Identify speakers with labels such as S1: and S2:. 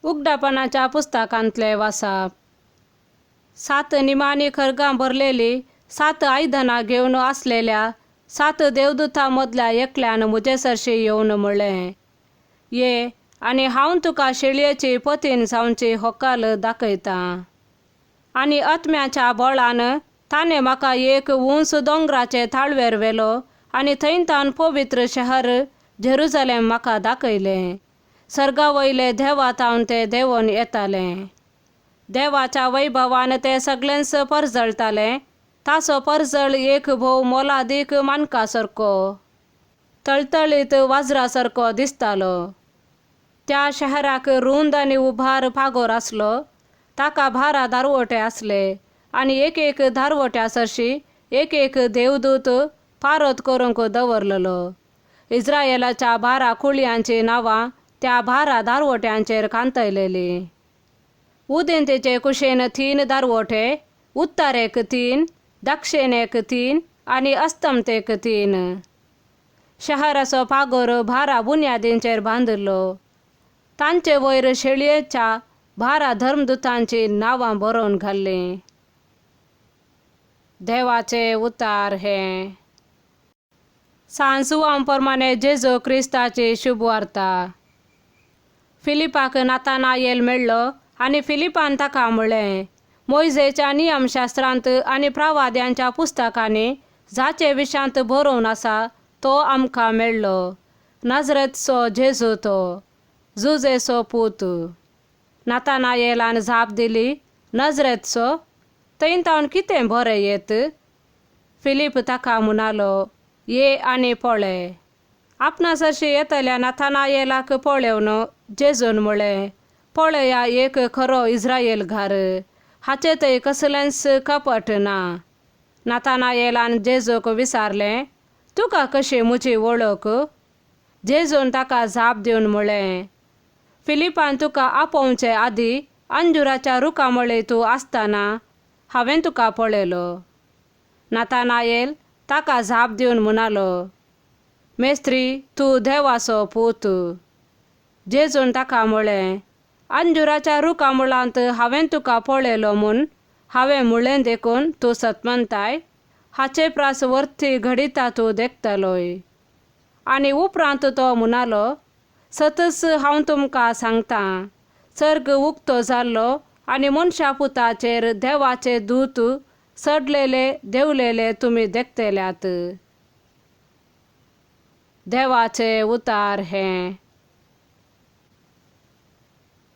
S1: उगडापणाच्या पुस्तकांतलें वाचप. सात निमाणी खरगां भरलेली सात आयदनां घेवन आसलेल्या सात देवदुतां मदल्या एकल्यान म्हजे सरशी येवन म्हणलें, ये आनी हांव तुका शेळयेची पतीन जावची होकाल दाखयतां. आनी आत्म्याच्या बळान ताणें म्हाका एक उंच दोंगराचे ताळवेर व्हेलो आनी थंय तावन पवित्र शहर जेरुजलेम म्हाका दाखयलें. सर्गा वयले देवा तावन तें देंवोन येतालें. देवाच्या वैभवान तें सगळेंच परजळटालें. ताचो परजळ एक भोव मोलादीक माणका सारको, तळतळीत वाजरा सारको दिसतालो. त्या शहराक रूंद आनी उभार पागोर आसलो. ताका बारा दारवटे आसले आनी एक एक दारवट्या सरशी एक एक देवदूत पारत करूंक दवरलेलो. इस्रायलाच्या बारा कुळयांचीं नांवां त्या बारा दारवट्यांचेर कांतयलेलीं. उदेंतेचे कुशेन तीन दारवटे, उत्तरेक तीन, दक्षिणेक तीन आनी अस्तमतेक तीन. शहराचो पागोर बारा बुन्यादींचेर बांदिल्लो. तांचे वयर शेळयेच्या बारा धर्मदुतांचीं नांवां बरोवन घाल्लीं. देवाचे उतार हें. सांजुआं प्रमाणे जेजू क्रिस्ताची शुभवार्ता. फिलिपाक नातानायेल मेळ्ळो आनी फिलिपान ताका म्हणलें, मोयजेच्या नियमशास्त्रांत आनी प्रवाद्यांच्या पुस्तकांनी जाचे विशांत बरोवन आसा तो आमकां मेळ्ळो, नाजरेतचो जेजू तो, जुजेचो पूत. नातानायेलान जाप दिली, नजरेतचो? थंय तावन कितें बरें येत? फिलीप ताका म्हणालो, ये आनी पळय. आपणा सरशी येतल्या नाथानायेलाक पळोवन जेजून म्हळें, पळया एक खरो इस्रायल घर, हाचे थंय कसलेंच कपट ना. नाथानायेलान जेजूक विचारलें, तुका कशी म्हजी वळख? जेजून ताका जाप दिवन म्हळें, फिलिपान तुका आपोवचे आदीं अंजुराच्या रुखा मळे तूं आसतना हांवें तुका पळयलो. नातानायेल ताका जाप दिवन म्हणालो, मेस्त्री, तूं देवाचो पूत. जेजून ताका म्हळें, अंजुराच्या रुखा मुळांत हांवें तुका पळयलो म्हूण हांवें म्हणलें देखून तूं सतमनताय? हाचे प्रास वरती घडिता तूं देखतलोय. आनी उपरांत तो म्हणालो, सतच हांव तुमकां सांगतां, सर्ग उक्तो जाल्लो आनी मनशा पुताचेर देवाचे दूत चडलेले देंवलेले तुमी देखतल्यात. देवाचे उतार हें.